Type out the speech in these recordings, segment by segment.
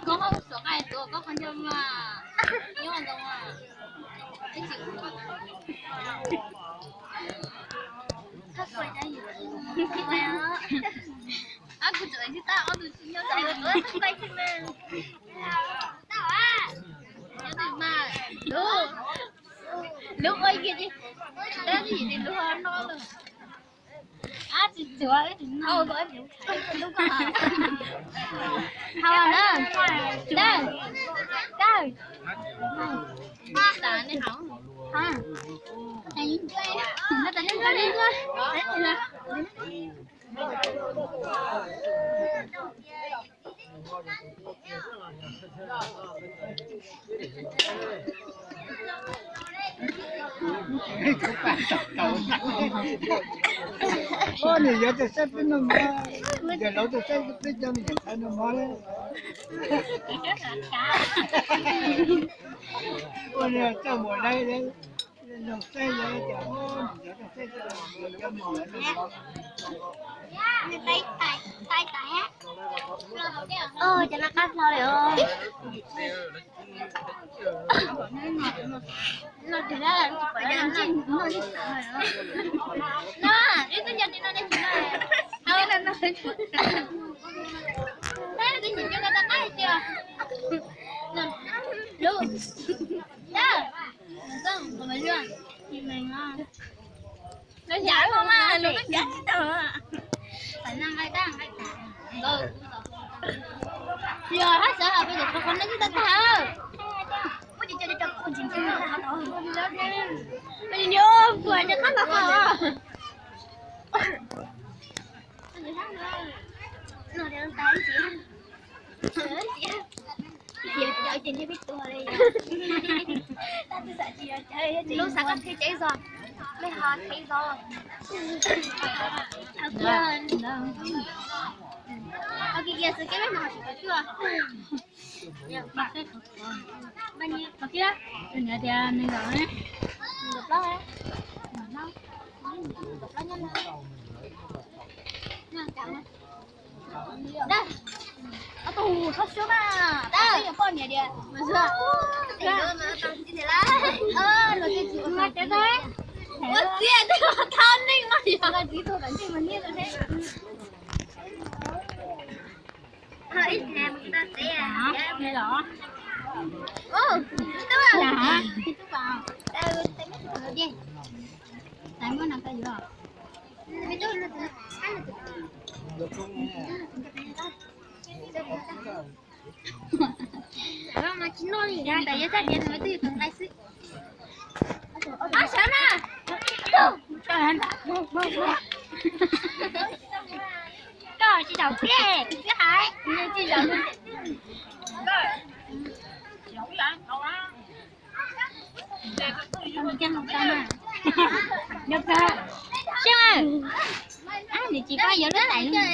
Koj ho suav nqaij tuav koj qhov ncauj mas nyob ntawd mas. Ab, kuv tseem tsis tab ob tug tsis nyob, kuv tuav txoj nqaij xwb mas. Nyob twg mas lub, lub ua kiag ces tab sis lub ho no lawm. Ab, tsis tsuav, tsis no. Hau na, na, na. Tas nej hauv. Hau. Nyob tas nej nrog nej nrog. Nws yuav tus saib peb noj mov, yog lawv tus saib peb cov me nyuam thawv noj mov. Ua coj mus dai, nug saib yog cov, cov me nyuam noj mov. Cov no qab hlo li os. No, ib tug nco tsis no ne tsis no. Ib tug nco tsis no ne tsis no. Lub, yog, lub yam mas lub koj ncav tsis tau. Yog hab xav hais peb yuav qhov qhov no twb tag tag. Peb yuav puas cov qab qhov qhov. Lub xav koj qhib cev zog, nej ho qhib zog. Qhov kiag xwb keb mej no tsis tau cuaj. Qhov kiag, nws tias nws zaum ne. Ob tug txhob suab mas, peb yuav poj niam tias. Ua txiv twb thab neeg no yog. Tsis noj li, tas yuav txaj diav nws twb yog tus nqaij xwb. Ab, sawv mas. Koj tsis zaum tiag, kuv twb hais, tsis zaum. Seb, nws tsis pab yuav lub tais li.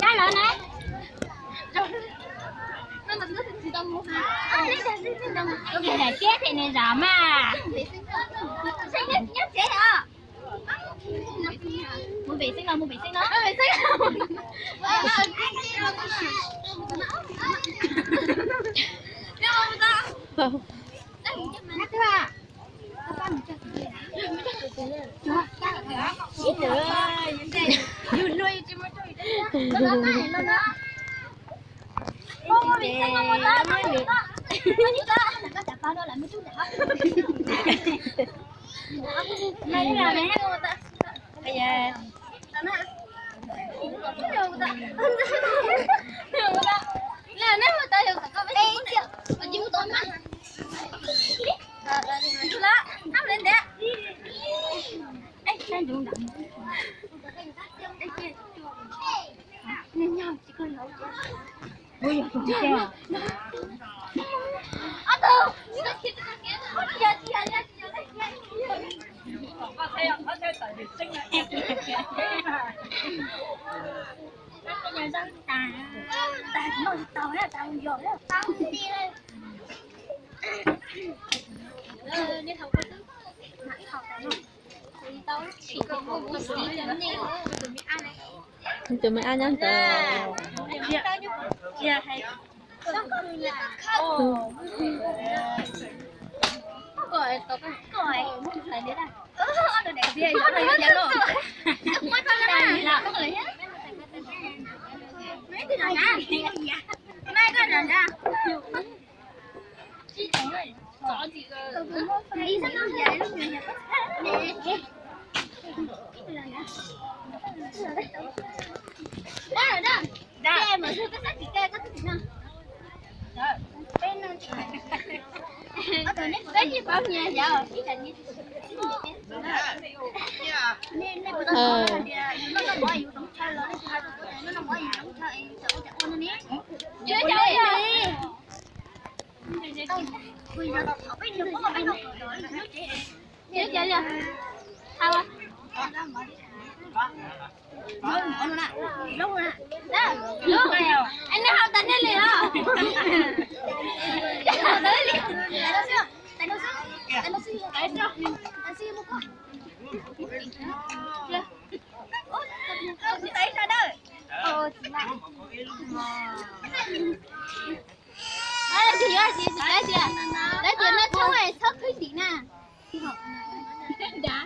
Kab los na. Ua daim tiab ces nws zam mas. Mus pem xeeb los, mus pem xeeb los. Tus me ab nyob ntawd. Neb hau tas neb li os.